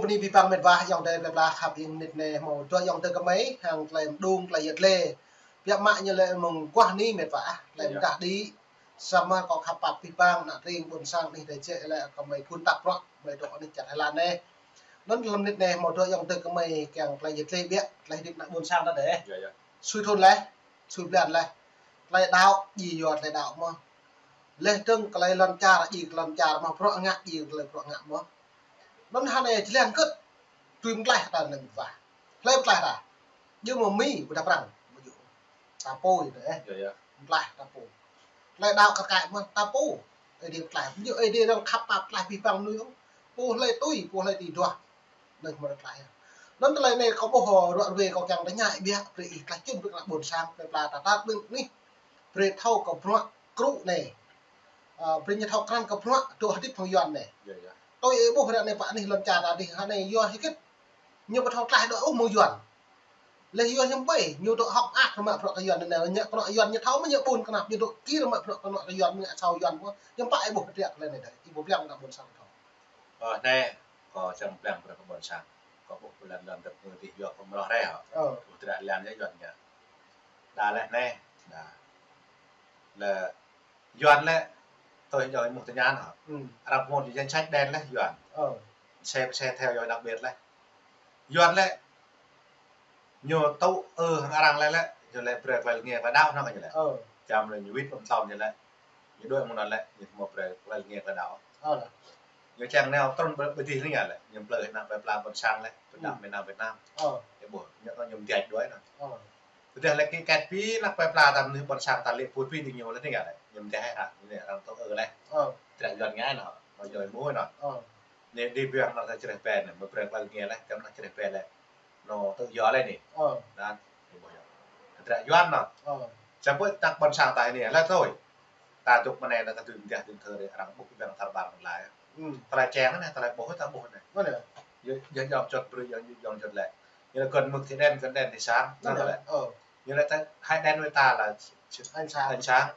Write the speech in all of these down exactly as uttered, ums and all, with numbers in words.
Bơni abih bang met wa ayŏng adơi plơi pla khăp ing nit ne hmâo dua ayŏng adơi kơmơi hăng tơlơi mơdung tơlơi yet lĕ. Biă mă ñu lĕ mơguah ni met wa ah, tơlơi mơdah đĭ. Samơ̆ kâo khăp pap abih bang ană tring ƀôn sang anih dêh jĕ lĕ kơmơi phun tap bruă, kơmơi dŏ anih čar Thái Lan ne. Anŭn lơ̆m nit ne hmâo dua ayŏng adơi kơmơi kiăng tơlơi yet lĕ biă, tơlơi hơdip ană ƀôn sang ta dêh. Sui thun lĕ, sui blan lĕ. Tơlơi đaŏ, djai yua tơlơi đaŏ mơ̆n. Leh dơ̆ng tơlơi lŏn čar, djai lŏn čar mơ̆n, bruă ngă, djai tơlơi bruă ngă mơ̆n. Anŭn hơnai jơlan kơ̆t, tui mơtlaih ta anai met wa. Hlơi mơtlaih ta? Djơ̆ mơ̆ Mi, ƀôdah Prăng, mơ̆ djơ̆. Ta pô anai, eh. Mơtlaih ta pô. Tơlơi đaŏ kar kaĭ mơ̆n ta pô. Ơi Adai mơtlaih. Djơ̆ Ơi Adai arăng khăp pap tlaih abih bang mơnuih. Pô hlơi tui, pô hlơi tui duah. Anai mơ̆n tlaih. Anŭn tơlơi anai kâo ƀuh ruă ruê kâo kiăng tơña biă, brơi ih tlaih čun brơi kơ ană ƀôn sang, plơi pla ta ta ƀing anih. Brơi thâo kơ bruă krŭ anai. Ơ, brơi ñu thâo krăn kơ bruă dŏ hơdip hăng Yuan anai. Tui ih ƀuh ră anai pơ anih lŏn čar ta dih, hơnai yua hơget. Ñu ƀu thâo tlaih dŏ ôh mơ̆ng Yuan. Leh yua hiư̆m ƀơi, ñu dŏ hơ̆k mơak rơmă bruă kơ Yuan anai, ñu kơnơ̆ng Yuan ñu thâo mơ̆ ñu ƀun kơnăp, ñu dŏ kir rơmă bruă kơnơ̆ng kơ Yuan, mơ̆ng asâo Yuan pô, hiư̆m pă ih ƀuh kơtriă tơlơi anai dêh, ih ƀuh blang kơ ană ƀôn sang thâo. Ơ, anai, kâo čang blang brơi kơ ƀôn sang. Kâo ƀuh blan lŏn dăp ngơ dih yua kâo mơroh rai hă. Ơ. Ƀuh tơdră lan yơh Yuan ngă. Đa leh anai, đa. Lĕ Yuan lĕ, tui yơh mŭt tơñan hă. Arăng pơmŭt danh sách đen lĕ Yuan. Ơ. Xe, xe theo dõi đặc biệt lĕ. Yuan lĕ, ñu tŭ ư hăng arăng lĕ lĕ, ñu lĕ brơi tơlơi nge tơlơi đaŏ anŭn kơ ñu lĕ. Ơ. Čăm lĕ ñu wĭt ƀơ̆ng tơm ñu lĕ. Ñu đuaĭ mơ̆ng anŭn lĕ, ñu hmâo brơi tơlơi nge tơlơi đaŏ. Ơ. Ñu čang nao trŭn ƀơi, ƀơi dih anai lĕ, ñu plơi ană plơi pla ƀôn sang lĕ, pơđăm miền Nam Việt Nam. Ơ. Ñu ƀuh, ñu kơ ñu mơtiač đuaĭ anŭn. Ơ. Tơdah lĕ kĭ ket pi ană plơi pla ta mơnuih ƀôn sang ta lĕ put pi ding ñu lĕ anai lĕ, ñu mơtiač hă, ñu lĕ arăng tŭ ư lĕ. Ơ. Tơdră Yuan ngă anŭn, mơ̆ yơh mơ̆ anŭn. Ơ. Anai abih bang ană ta čreh bĕ anai, mơ̆ brơi tơlơi nge lĕ, čăm ană čreh bĕ lĕ. Anŭn tŭ yua lĕ anai. Ơ. Anŭn, ih ƀuh yơh. Tơdră Yuan anŭn. Ơ. Samơ̆ ta ƀôn sang ta anai, lĕ tui. Ta dŏ mơ̆ng anai, ta tui mơtiah tui thơ dih, arăng ƀuh abih bang tar ƀar anŭn lĕ. Tơlơi čang anai, tơlơi ƀuh ta ƀuh anai. Anŭn yơh. Yơh, yơh jŏng čut brơi, yơh jŏng čut lĕ. Yơh gơ̆n mơ̆ng thĭ đen, gơ̆n đen thĭ sang, anŭn lĕ. Ơ. Yơh lĕ ta hai đen wơ̆t ta lĕ, anh sang. Anh sang.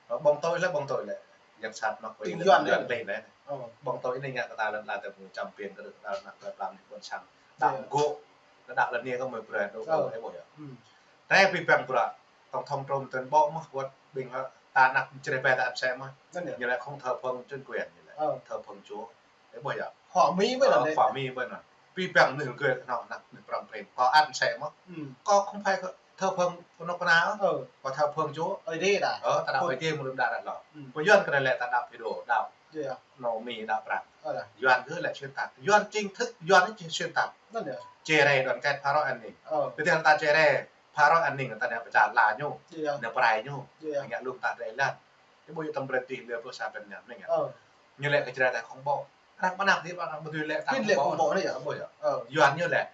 Ơ, bóng tối lĕ, bóng tối lĕ. Yang sat mă kơ Yuan lĕ. Ơ. Bóng tối anai ngă kơ ta lŏn la ta ƀu čăm pin kơ ta ană plơi pla ƀôn sang. Đaŏ gŏ, đaŏ lĕ anai kơ mơ̆ brơi dŏ, ơ, ih ƀuh yơh. Anai abih bang bruă, tổng thống Trump tơ̆n ƀô̆ mơ̆ wơ̆t ƀing hă, ta ană čreh bĕ ta ăt sĕ mơ̆. Anŭn yơh. Ñu lĕ không thờ phượng chính quyền, ñu lĕ. Ơ. Thờ phượng Chúa. Ih ƀuh yơh. Khua Mi ƀơi anŭn. Ơ, khua Mi ƀơi anŭn. Abih bang mơnuih gơ̆ kơnơ̆ng ană mơnuih prŏng prin. Kâo ăt sĕ mơ̆. Kâo không phải thờ phượng kơnuk kơna. Ơ. Kâo thờ phượng Chúa. Ơi Adai đa. Ơ, ta đaŏ Ơi Adai mơ̆ đaŏ đaŏ lŏ. Pơ Yuan kơ anai lĕ ta đaŏ Hindô, đaŏ. Yơh. Anŭn Mi đaŏ Prăng. Ơ. Yuan gơ̆ lĕ xuyên tạc. Yuan chính thức, Yuan anai či xuyên tạc. Anŭn yơh. Chia rẽ đoàn kết phá rối an ninh. Ơ. Tơdah ta chia rẽ phá rối an ninh ta anai pơčah la ñu. Yơh. Anai pơrai ñu. Yơh. Ngă lŏm ta dre lan. Ih ƀuh yơh tơm brơi tih lĕ pơ sa pơnam anai ngă. Ơ. Ñu lĕ kơ čreh ta khủng bố. Arăng pơnăp dih, arăng ƀu dưi lĕ ta khủng bố. Khuyên lĕ khủng bố anai yơh, khủng bố yơh. Ơ. Yuan ñu lĕ.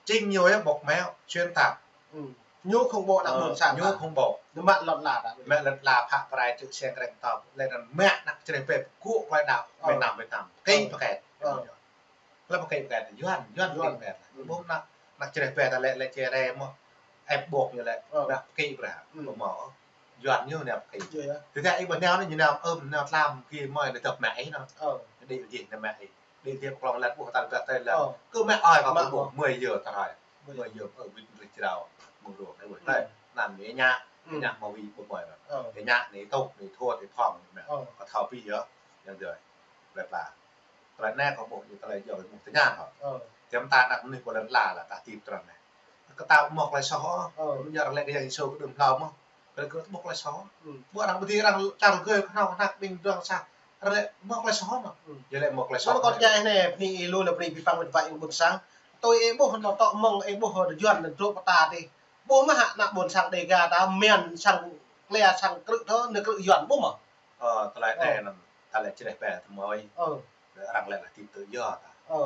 Chính ñu yơh bộc mẹo, xuyên tạc. Ñu khủng bố ană ƀôn sang. Ñu khủng bố. Ñu mă lŏn la ta. Mă lŏn la phă pơrai čư̆ seng kreng tŏp. Lĕ anŭn mă ană čreh bĕ gŏ klai đaŏ. Ơ. Việt Nam, Việt Nam. Ơ. Kĭ pơkĕt. Ơ. Lĕ pơkĕt pơkĕt Yuan, Yuan pơkĕt pơkĕt. Ƀuh ană, ană čreh bĕ ta lĕ, lĕ čreh rĕ mơ̆. Ĕp ƀôk ñu lĕ, ơ, ană pơkĕt pơkĕt. Ơ. Ƀu hmâo. Yuan ñu ană pơkĕt. Yơh, yơh. Tơdah ih ƀu nao anai ñu nao, ơ, nao tlam kơ mơi lĕ tơp mă ih anŭn. Ơ. Đĭ dih anai mă ih. Đĭ dih pơklŏng lăt ƀuh tal bĕ tơi lăt. Ơ. Kơ mă ơi kơ ƀuh, mơi yơh tơrai. Mơi yơh, ơ, wĭt rĭ jrao. Mơ̆ng rŏng anai ƀuh. Tơi, anăm ñu ñă, ñă mă wĭ ƀu mơi anŭn. Ơ. Ñu ñă anai tŭ, anai thua, anai thŏng, anai. Ơ. Kơ thâo pi yơh, yang dơi. Plơi pla. Tơlơi anai kâo ƀuh ñu tơlơi yua mơ̆ng tơñan hă. Ơ. Tơm ta ană mơnuih pơ lŏn la lĕ ta tip tơlơi anai. Kơ ta ƀu hmâo tơlơi soh. Ơ. Ñu arăng lĕ kơ Yang Yêsu kơ đưm hlâo mơ̆. Kơ kơ ƀuh tơlơi soh. Ơ. Ƀuh arăng ƀu dưi arăng čar gơ̆ kơnơ̆ng ană ƀing dŏ sa. Arăng lĕ hmâo tơlơi soh mơ̆. Ơ. Yua lĕ hmâo tơlơi soh. Anŭn kâo tơña anai, bơni ih lu lĕ bơni abih bang met wa ih ƀôn sang. Tui ih ƀuh anŭn tŏ mơ̆ng ih ƀuh Yuan anŭn dŏ pơ ta dih. Ƀuh mơ̆ hă ană ƀôn sang Đêga ta mian sang klĕ sang krư̆ thơ, anai krư̆ Yuan ƀuh mơ̆. Ơ, tơlơi anai anŭn, ta lĕ čreh bĕ tơmơi. Ơ. Arăng lĕ lĕ tip tơ yua ta. Ơ.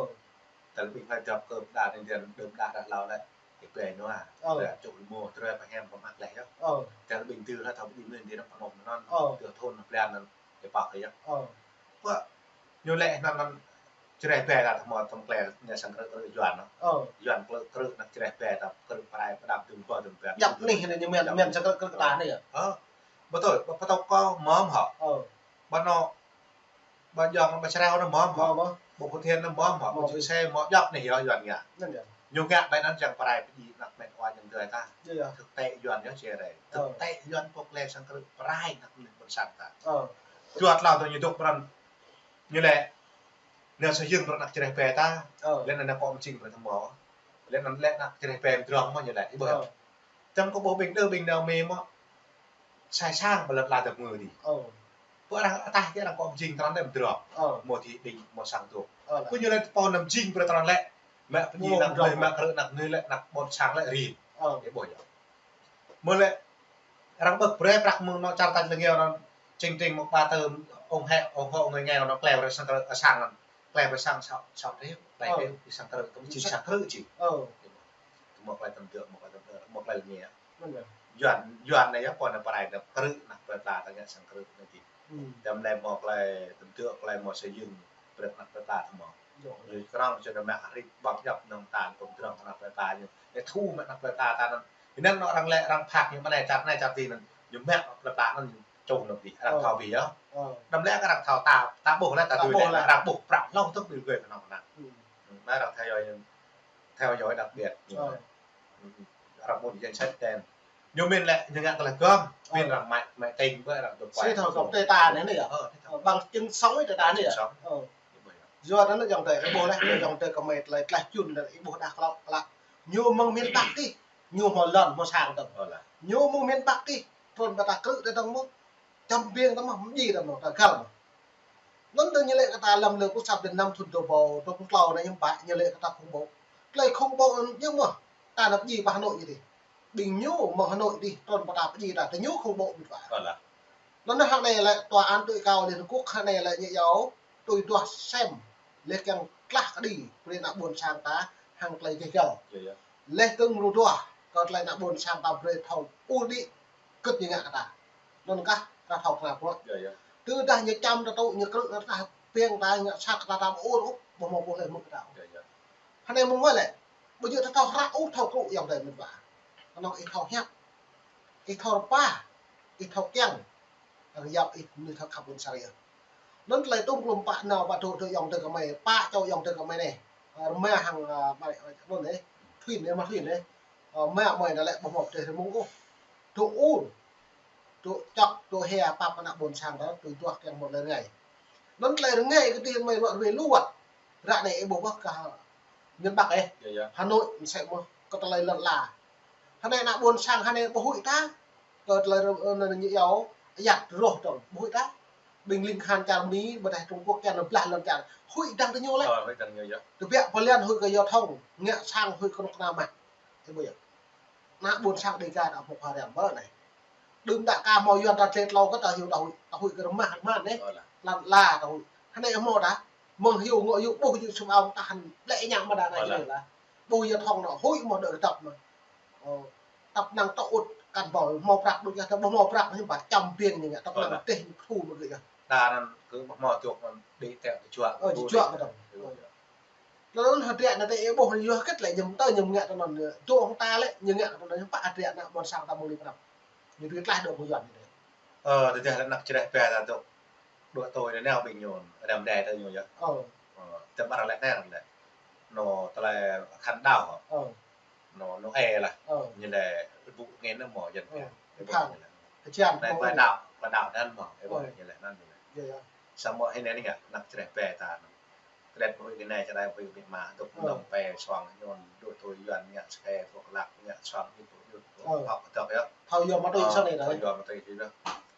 Tơlơi ƀing hlơi dŏ kơ đa anai đưm đă đă hlâo lĕ. Ih bĕ ñu a. Ơ. Lĕ čŭk rơmô, tơlơi pơhiam pơmă lĕ yơh. Ơ. Tơlơi ƀing tơ hlơi thâo ƀing anai đĭ anŭn pơnŏm anŭn. Ơ. Tơ thôn anŭn blan anŭn. Ih pă kơ yơh. Ơ. Ƀuh. Ñu lĕ anŭn anŭn. Čreh bĕ ta tơmơi tơm klĕ ñu sang krư̆ krư̆ Yuan anŭn. Ơ. Yuan krư̆ krư̆ anŭn čreh bĕ ta krư̆ pơrai pơdăm tơm pơ tơm pơ. Yap anai anai ñu mian, mian sang krư̆ krư̆ ta anai yơh. Ơ. Ƀu tui, ƀu, ƀu tui kâo mơ̆m hă. Ơ. Ƀu anŭn, ƀu jŏng ƀu čreo anŭn mơ̆m hă. Mơ̆m hă. Ƀu pơthen anŭn mơ̆, mơ̆, mơ̆ pơjing, pơsĕ, mơ̆ djŏp anai yơh Yuan ngă. Anŭn yơh. Ñu ngă ƀơi anŭn čang pơrai pơjing anăp met wa ñu tơlơi ta. Yơh, yơh. Thực tế Yuan yơh čih rai. Ơ. Thực tế Yuan pŏk lĕ sang krư̆ pơrai anăp met ƀôn sang ta. Ơ. Dua tlâo tơ ñu dŏ pran. Ñu lĕ, anai sa jing pran anăp čơreh pĕ ta. Ơ. Lĕ anŭn anăp pô mơjing pran tơmơ̆. Lĕ anŭn lĕ anăp čơreh pĕ mơdrŏng mơ̆ ñu lĕ. Ih ƀuh. Ơ. Čang kơ ƀuh ƀing đơ ƀing nao mơ̆ mơ̆. Sai sang ƀơi lŏn tơlơi ta mơ̆ dih. Ơ. Pơ arăng ataih kơ arăng kơ mơjing tran tơ mơdrŏng. Ơ. Mơ̆ dih đing, mơ̆ sang tŭ. Ơ, lĕ. Pơ ñu lĕ pô nao mơjing pran tran lĕ. Mă pơjing anăp, mă krư̆ anăp, ñu lĕ anăp ƀôn sang lĕ rin. Ơ. Ih ƀuh yơh. Mơ̆ lĕ arăng ƀơ̆k brơi prăk mơ̆ng anŏ čar tač lĕ ngeo anŭn. Čing čing mơ̆ ba tơ ong hĕ, ong hŏ, ong ngeo anŭn klĕ brơi sang krư̆, ơ, sang anŭn. Klĕ brơi sang sa, sa triu, klĕ, ơ, triu, sang krư̆, kơ mơjing sang krư̆ či. Ơ. Mơ̆ klĕ tơm tơ̆, mơ̆ klĕ tơm tơ̆, mơ̆ klĕ lĕ ngeo. Anŭn yơh. Yuan, Yuan anai yơh pô anăp pơrai anăp krư̆ anăp plơi pla ta ngă sang krư̆ anai dih. Hmm. Tơm lĕ mơ̆ klĕ tơm tơ̆ klĕ mơ̆ sa jing brơi anăp plơi pla ta mơ̆. Yơh. Ñu krong čơ anŭn mă hrip ƀơ̆ng djŏp anŭn ta pơm drŏng anăp plơi pla ñu. Ơ, thu mă anăp plơi pla ta anŭn. Anŭn anŏ arăng lĕ arăng phak ñu mơ̆ anai čar anai čar dih anŭn. Ñu mă anăp plơi pla anŭn ñu čŏng anŭn dih. Arăng, ơ, thâo ƀĭ yơh. Ơ. Đăm lĕ arăng thâo ta, ta ƀuh lĕ ta, ta tui ƀuh lĕ, lĕ. Arăng ƀuh prăk lŏng tŭk ƀĭ gơi kơ anŏ anŭn. Hmm. Hmm, mă arăng thâo yơh. Theo dõi đặc biệt. Ơ. Arăng ƀuh danh sách tên. Ñu mĭn lĕ, ñu ngă tơlơi gơm. Ơ. Mĭn arăng mă, mă tên ƀơi arăng dŏ. Sĭt thâo dŏ tơ ta anai anai yơh. Ơ, thâo. Ơ, bằng chứng sống tơ ta anai yơh. Chứng sống. Ơ. Yua anŭn yơh ayŏng adơi, ih ƀuh lĕ, ayŏng adơi kơmơi tơlơi tlaih čun anŭn ih ƀuh đah klŏk klă. Ñu mơ̆ng miền Bắc dih, ñu hmâo lŏn, hmâo sang tơ̆ng. Ơ, lĕ. Ñu mơ̆ng miền Bắc dih, trŭn pơ ta krư̆ tơ̆ng mơ̆. Čăm ƀing ta mơ̆, mơjĭ ta mơ̆, ta găl mơ̆. Anŭn tơ ñu lĕ kơ ta lăm lơ kơ sap đen năm thŭn dua ƀâo dua pluh klâo anai ñu ƀă, ñu lĕ kơ ta khủng bố. Tơlơi khủng bố anŭn ñu mơ̆, ta nao pơjĭ pơ Hà Nội dih. Ƀing ñu mơ̆ng Hà Nội dih, trŭn pơ ta pơjĭ ta, tơ ñu khủng bố ƀĭt wa. Ơ, lĕ. Anŭn hăng anai lĕ tòa án tối cao Liên Hợp Quốc hăng anai lĕ ñu yua, tui duah sem, lĕ kiăng tlaih kơđi, brơi ană ƀôn sang ta, hăng tơlơi jeh jal. Yơh, yơh. Lĕ tơ̆ng mrô dua, kơ tơlơi ană ƀôn sang ta brơi thâo ur đĭ, kơ̆t ñu ngă kơ ta. Anŭn kah, ta thâo kơnăl pơ̆k. Yơh, yơh. Tơdah ñu čăm ta tŭ, ñu krư̆ ta, ƀing ta ngă sat kơ ta, ta ƀu ur ôh, ƀu hmâo pô lĕ mŭk kơ ta. Yơh, yơh. Hăng anai mơ̆ng wai lĕ, ƀu djơ̆ ta thâo hră ôh, thâo krư̆ ayŏng adơi mĭn wa. Kơnơ̆ng ih thâo hiăp, ih thâo rơpa, ih thâo kiăng, arăng yap ih mơnuih thâo khăp ƀôn sang yơh. Anŭn tơlơi tŭm klum pă nao pă dŏ dŏ ayŏng adơi kơmơi, pă čô ayŏng adơi kơmơi anai. Ơ, rơma hăng, ơ, ƀai, ơ, anŭn anai, Thuyên anai, mă Thuyên anai. Ơ, mă mơi anai lĕ ƀu hmâo pơdơi rơmung ôh. Dŏ ur, dŏ čŏk, dŏ hia pap ană ƀôn sang ta, tui duah kiăng hmâo tơlơi rơngai. Anŭn tơlơi rơngai kơ tih mơi ruă ruai lu wơ̆t. Ră anai ih ƀuh ƀơ̆ kơ miền Bắc ih. Yơh, yơh. Hà Nội mơsĕ mơ̆, kơ tơlơi lŏn ala. Hăng anai ană ƀôn sang hăng anai ƀu huĭ ta. Kơ tơlơi rơ̆-, ơ, anŭn ñu yua, ayăt rŏh dơ̆ng, ƀu huĭ ta. Ƀing ling khan čar Mi, ƀơi Trung Quốc kiăng anŭn blah lŏn čar. Huĭ dơ̆ng tơ ñu lĕ. Ơ, huĭ dơ̆ng ñu yơh. Tơbiă pơlian huĭ kơ yua thŏng, ngă sang huĭ kơ kơnuk kơna mă. Ih ƀuh yơh. Ană ƀôn sang Đêga ta hmâo pha rem ƀơi anai. Đưm đă ka hmâo Yuan ta tlĕ tlâo kơ ta hyu ta huĭ, ta huĭ kơ rơmah rơman anai. Ơ, lĕ. Lăn ala ta huĭ. Hăng anai hmâo ta. Mơ̆ng hyu ngŏ hyu ƀuh hyu sum aông ta hăng lĕ ñang mơda anai. Ơ, lĕ. Lĕ. Ƀuh yua thŏng anŭn huĭ mơ̆ đơ kơtăp mơ̆. Ơ, tăp năng tŏ ŭt kăn ƀơi, hmâo prăk đôč yơh, ta ƀu hmâo prăk anai ƀă čăm ƀing ñu ngă, tăp năng tih ñu pơthu mơ̆ gơ̆ yơh. Đa anŭn kơ ƀu hmâo čuăk anŭn đĭ tĕ tơčuă. Ơ, tơčuă kơ tơ̆ng. Ơ. Anŭn hơdră anai tơ ih ƀuh yơh kĕt lĕ ñu tơ ñu ngă tơ anŭn, dŏ hăng ta lĕ ñu ngă tơ anŭn, pă hơdră ană ƀôn sang ta mơ̆ng anai pơnăp. Ñu tui tlaih dŏ mơ̆ng Yuan anai. Ơ, tơdah lĕ anăp čơreh pĕ ta dŏ. Dŏ tui anai nao ƀing ñu, răm đe tơ ñu yơh. Ơ. Ơ, tơm arăng lĕ anai arăng lĕ. Anŭn tơlơi khăn đao hŏ. Ơ. Anŭn, anŭn ê lah. Ơ. Ñu lĕ ƀu ngên anŭn mơ̆ jăn. Ơ. Ƀu ngên lah. Kơjăn anai mơ̆. Tơlơi đao, tơlơi đao anŭn mơ̆. Ơ. Ƀu ngên lah anŭn ñu lĕ. Yơh, yơh. Samơ̆ hĭ anai ngă, anăp čơreh pĕ ta anŭn. Tơlơi ƀu huĭ kơ anai, čơđai ƀu huĭ kơ amĭ ama, dŏ, ơ, nong pĕ suang, anŭn dŏ tui Yuan ngă sơkai, dŏ klăk ngă suang, dŏ, dŏ, ơ, hŏk dŏ yơh. Thâo yua mă tui, ơ, sang anai thâo yua mă tui yơh.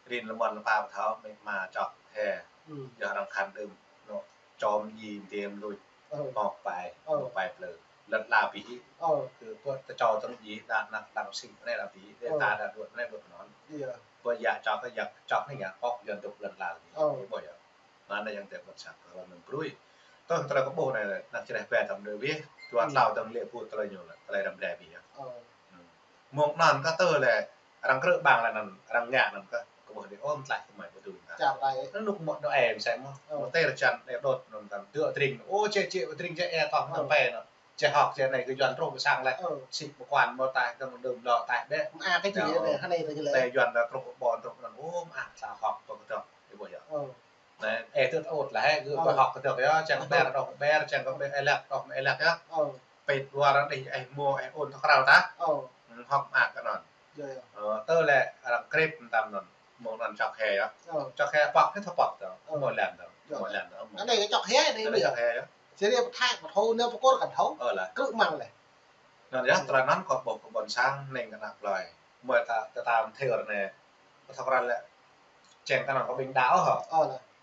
Rin lơmon lơpa ƀu thâo, amĭ ama čŏk he. Ư. Yua arăng khăn đưm, anŭn čom djai mơdêm luč. Ơ. Mơ̆ pai, ơ, mơ̆ pai plư. Lăt la ƀĭ hĭ. Ơ. Kơ pơ tơčô tơ̆ng djai, đa anăk đăng sĭ, anai la ƀĭ hĭ, đe, ơ, ta đa đuaĭ, anai đuaĭ anŭn. Yơh. Pơ yă čŏk kơ yă čŏk anai ngă, ŏk Yuan dŏ lŏn la ƀĭ hĭ. Ơ. Ih ƀuh yơh. Anŭn anai ayŏng adơi ƀôn sang kơ lŏn anŭn brơi. Tơ̆ng tơlơi kơ ƀuh anai lĕ, anăp čơreh pĕ tơm đơ ƀĭ. Dua, ơ, tlâo tơ̆ng lĕ ƀu tơlơi ñu lĕ, tơlơi răm đe ƀĭ yơh. Ơ. Ư. Mơ̆ng anŭn kơ tơlơi lĕ, arăng krư̆ ƀang lĕ anŭn, arăng ngă anŭn kơ, kơ ƀuh đĭ ôm tlaih kơ mơi ƀu tui ta. Čar ta ih. Anŭn anŭn mơ̆ anŭn ê mơsĕ mơ̆. Ơ. Mơ̆ tơlơi rơčan đe đôč anŭn kăn. Dŏ tring, ô, čê, čê, tring čê ê tŏh, ơ, anŭn pĕ anŭn. Čê hŏk čê anai kơ Yuan truh pơ sang lĕ. Ơ. Sĭ pơkuan mơ̆ taih, tơ̆ng đưm lŏ taih đĕ. Mă kơ čê anai, hơnai tơ čê lĕ. Anai Yuan ta truh pơ ƀôn truh anŭn, ô, mă tla hŏk pơ kơtŏk, ih ƀuh yơh. Ơ. Anai, ih tŭ ôt laih, gơ̆ pơhŏk kơ tơ̆k yơh, čang kơ ƀer, đŏh ƀer, čang kơ ƀer, ih lăk, đŏh ih lăk yơh. Pĭt wơr đih, ih mơ̆, ih ôn tơkrao tah. Hŏk mă kơ anŭn. Ơ, tơlơi arăng krep mơtam anŭn. Mơ̆ng anŭn čŏk he yơh. Čŏk he pŏk, hĭ thâo pŏk tơ. Mơ̆ lĕn tơ. Mơ̆ lĕn tơ. Anai kơ čŏk he anai. Anai čŏk he yơh. Siri pơthai, pơthâo, anai pơkôr kăn thâo. Ơ lah. Krư̆ măng leh. Anŭn yơh, tơlơi anŭn kâo ƀuh kơ ƀôn sang, ning kơ ană plơi. Mơ̆ ta, ta, ta thâo ră anai. Kâo thâo krăn lĕ. Čang kơ anŭn kơ ƀing đaŏ hă.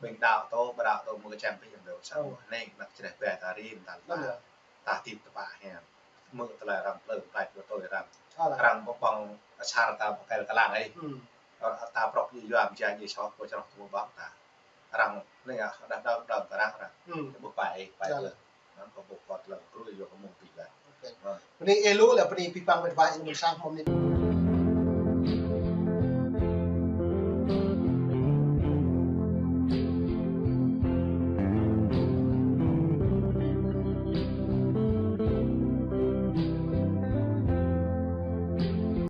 Ƀing đaŏ tơ, ƀu đaŏ tơ, mơ̆ kơ čang pĭ yang đaŏ sang. Ning, ană čreh ƀe ta rim, ta la. Ta tĭp tơpă hiam. Mơ̆ tơlơi arăng plơi, plơi plơi tơi arăng. Arăng ƀơ̆ng ƀơ̆ng asar ta pơkăl kơlang ih. Arăng ta prŏk yua mơja ñu soh, kơ črŏh tơmơ̆ ƀơ̆ng ta. Arăng anai yơh, đah đơ̆ng đơ̆ng kơ arăng arăng. Ƀu pai, pai tơ. Anŭn kâo ƀuh kơ tơlơi krư̆ yua kơ mơ̆ng pĭ lah. Bơni ih lu lĕ bơni pĭ păng mĕt wa ih ƀôn sang mơ̆n anai.